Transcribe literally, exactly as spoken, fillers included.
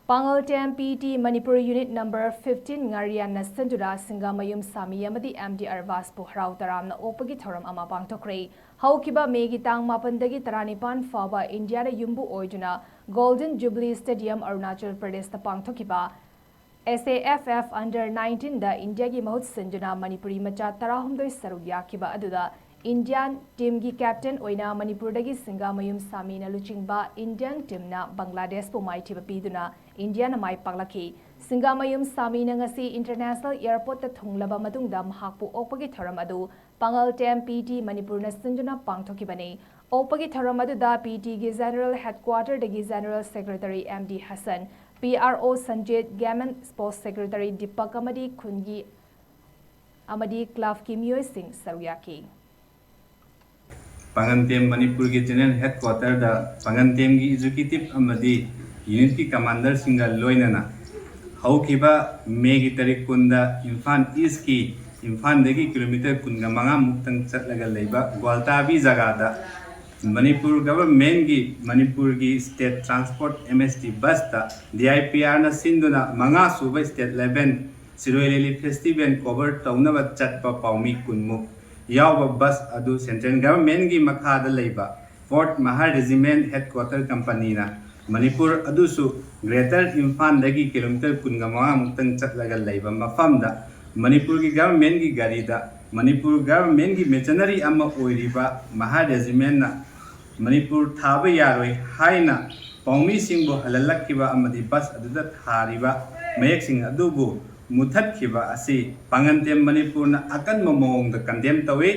ꯄꯥꯉꯜ ꯇꯦꯝ P T Manipur unit number fifteen ꯉꯥꯔꯤꯌꯥꯟꯅ ꯁꯤꯟꯗꯨꯅ ꯁꯤꯡꯒꯥꯃꯌꯨꯝ ꯁꯥꯃꯤ ꯑꯃꯗꯤ ꯑꯦꯝ ꯗꯤ ꯑꯔꯕꯥꯖꯄꯨ ꯍꯔꯥꯎ ꯇꯔꯥꯝꯅ ꯑꯣꯛꯄꯒꯤ ꯊꯧꯔꯝ ꯑꯃ ꯄꯥꯡꯊꯣꯛꯈ꯭ꯔꯦ꯫ ꯍꯧꯈꯤꯕ ꯃꯦꯒꯤ ꯇꯥꯡ ꯃꯥꯄꯟꯗꯒꯤ ꯇꯔꯥꯅꯤꯄꯥꯟ ꯐꯥꯎꯕ ꯏꯟꯗꯤꯌꯥꯗ ꯌꯨꯝꯕꯨ ꯑꯣꯏꯗꯨꯅ ꯒꯣꯜꯗꯟ ꯖꯨꯕꯤꯂꯤ ꯁ꯭ꯇꯦꯗꯤꯌꯝ ꯑꯔꯨꯅꯥꯆꯜ ꯄ꯭ꯔꯗꯦꯁꯇ ꯄꯥꯡꯊꯣꯛꯈꯤꯕ ꯑꯦꯁ ꯑꯦ ꯑꯦꯐ ꯑꯦꯐ ꯑꯟꯗꯔ ꯅꯥꯏꯟꯇꯤꯟꯗ ꯏꯟꯗꯤꯌꯥꯒꯤ ꯃꯍꯨꯠ ꯁꯤꯟꯗꯨꯅ ꯃꯅꯤꯄꯨꯔꯤ ꯃꯆꯥ ꯇꯔꯥꯍꯨꯝꯗꯣꯏ ꯁꯔꯨꯛ ꯌꯥꯈꯤꯕ ꯑꯗꯨꯗ ꯏꯟꯗꯤꯌꯥꯟ ꯇꯤꯝꯒꯤ ꯀꯦꯞꯇꯦꯟ ꯑꯣꯏꯅ ꯃꯅꯤꯄꯨꯔꯗꯒꯤ ꯁꯤꯡꯒꯥꯃꯌꯨꯝ ꯁꯥꯃꯤꯅ ꯂꯨꯆꯤꯡꯕ ꯏꯟꯗꯤꯌꯥꯟ ꯇꯤꯝꯅ ꯕꯪꯒ꯭ꯂꯥꯗꯦꯁꯄꯨ ꯃꯥꯏꯊꯤꯕ ꯄꯤꯗꯨꯅ ꯏꯟꯗꯤꯌꯥꯅ ꯃꯥꯏ ꯄꯥꯛꯂꯛꯈꯤ꯫ ꯁꯤꯡꯒꯥꯃꯌꯨꯝ ꯁꯥꯃꯤꯅ ꯉꯁꯤ ꯏꯟꯇꯔꯅꯦꯁꯅꯦꯜ ꯑꯦꯌꯔꯄꯣꯔꯠꯇ ꯊꯨꯡꯂꯕ ꯃꯇꯨꯡꯗ ꯃꯍꯥꯛꯄꯨ ꯑꯣꯛꯄꯒꯤ ꯊꯧꯔꯝ ꯑꯗꯨ ꯄꯥꯉꯜ ꯇꯦꯝ ꯄꯤ ꯇꯤ ꯃꯅꯤꯄꯨꯔꯅ ꯁꯤꯟꯗꯨꯅ ꯄꯥꯡꯊꯣꯛꯈꯤꯕꯅꯤ꯫ ꯑꯣꯛꯄꯒꯤ ꯊꯧꯔꯝ ꯑꯗꯨꯗ ꯄꯤ ꯇꯤꯒꯤ ꯖꯦꯅꯔꯦꯜ ꯍꯦꯗꯀ꯭ꯋꯥꯇꯔꯗꯒꯤ general secretary M D Hasan, P R O Sanjit, ꯒꯦꯃꯦꯟ ꯁ꯭ꯄꯣꯔꯠꯁ ꯁꯦꯀ꯭ꯔꯦꯇꯔꯤ ꯗꯤꯄꯛ ꯑꯃꯗꯤ ꯈꯨꯟꯒꯤ ꯑꯃꯗꯤ ꯀ꯭ꯂꯕꯀꯤ ꯃꯤꯑꯣꯏꯁꯤꯡ ꯁꯔꯨꯛ ꯌꯥꯈꯤ꯫ ꯄꯥꯉꯟꯇꯦꯝ ꯃꯅꯤꯄꯨꯔꯒꯤ ꯖꯦꯅꯔꯦꯜ ꯍꯦꯗꯀ꯭ꯋꯥꯇꯔꯗ ꯄꯥꯉꯟꯇꯦꯝꯒꯤ ꯑꯦꯛꯖꯤꯀ꯭ꯌꯨꯇꯤꯕ ꯑꯃꯗꯤ ꯌꯨꯅꯤꯠꯀꯤ ꯀꯃꯥꯟꯗꯔꯁꯤꯡꯒ ꯂꯣꯏꯅꯅ ꯍꯧꯈꯤꯕ ꯃꯦꯒꯤ ꯇꯥꯔꯤꯛ ꯀꯨꯟꯗ ꯏꯝꯐꯥꯜ ꯏꯁꯀꯤ ꯏꯝꯐꯥꯜꯗꯒꯤ ꯀꯤꯂꯣꯃꯤꯇꯔ ꯀꯨꯟꯒ ꯃꯉꯥꯃꯨꯛꯇꯪ ꯆꯠꯂꯒ ꯂꯩꯕ ꯒ꯭ꯋꯥꯜꯇꯥꯕꯤ ꯖꯒꯥꯗ ꯃꯅꯤꯄꯨꯔ ꯒꯚꯔꯟꯃꯦꯟꯒꯤ ꯃꯅꯤꯄꯨꯔꯒꯤ ꯁ꯭ꯇꯦꯠ ꯇ꯭ꯔꯥꯟꯁꯄꯣꯔꯠ ꯑꯦꯝ ꯑꯦꯁ ꯇꯤ ꯕꯁꯇ ꯗꯤ ꯑꯥꯏ ꯄꯤ ꯑꯥꯔꯅ ꯁꯤꯟꯗꯨꯅ ꯃꯉꯥ ꯁꯨꯕ ꯁ꯭ꯇꯦꯠ ꯂꯦꯚꯦꯜ ꯁꯤꯔꯣꯏ ꯂꯤꯂꯤ ꯐꯦꯁꯇꯤꯚꯦꯜ ꯀꯣꯚꯔ ꯇꯧꯅꯕ ꯆꯠꯄ ꯄꯥꯎꯃꯤ ꯀꯨꯟꯃꯨꯛ ꯌꯥꯎꯕ ꯕꯁ ꯑꯗꯨ ꯁꯦꯟꯇ꯭ꯔꯦꯜ ꯒꯚꯔꯟꯃꯦꯟꯒꯤ ꯃꯈꯥꯗ ꯂꯩꯕ ꯐꯣꯔꯠ ꯃꯍꯥ ꯔꯦꯖꯤꯃꯦꯟꯠ ꯍꯦꯗꯀ꯭ꯋꯥꯇꯔ ꯀꯝꯄꯅꯤꯅ ꯃꯅꯤꯄꯨꯔ ꯑꯗꯨꯁꯨ ꯒ꯭ꯔꯦꯇꯔ ꯏꯝꯐꯥꯜꯗꯒꯤ ꯀꯤꯂꯣꯃꯤꯇꯔ ꯀꯨꯟꯒ ꯃꯉꯥꯃꯨꯛꯇꯪ ꯆꯠꯂꯒ ꯂꯩꯕ ꯃꯐꯝꯗ ꯃꯅꯤꯄꯨꯔꯒꯤ ꯒꯚꯔꯟꯃꯦꯟꯠꯀꯤ ꯒꯥꯔꯤꯗ ꯃꯅꯤꯄꯨꯔ ꯒꯚꯔꯟꯃꯦꯟꯠꯀꯤ ꯃꯦꯆꯅꯔꯤ ꯑꯃ ꯑꯣꯏꯔꯤꯕ ꯃꯍꯥ ꯔꯦꯖꯤꯃꯦꯟꯠꯅ ꯃꯅꯤꯄꯨꯔ ꯊꯥꯕ ꯌꯥꯔꯣꯏ ꯍꯥꯏꯅ ꯄꯥꯎꯃꯤꯁꯤꯡꯕꯨ ꯍꯜꯍꯜꯂꯛꯈꯤꯕ ꯑꯃꯗꯤ ꯕꯁ ꯑꯗꯨꯗ ꯊꯥꯔꯤꯕ ꯃꯌꯦꯛꯁꯤꯡ ꯑꯗꯨꯕꯨ ꯃꯨꯊꯠꯈꯤꯕ ꯑꯁꯤ ꯄꯥꯉꯟꯇꯦꯝ ꯃꯅꯤꯄꯨꯔꯅ ꯑꯀꯟꯕ ꯃꯑꯣꯡꯗ ꯀꯟꯗꯦꯝ ꯇꯧꯏ꯫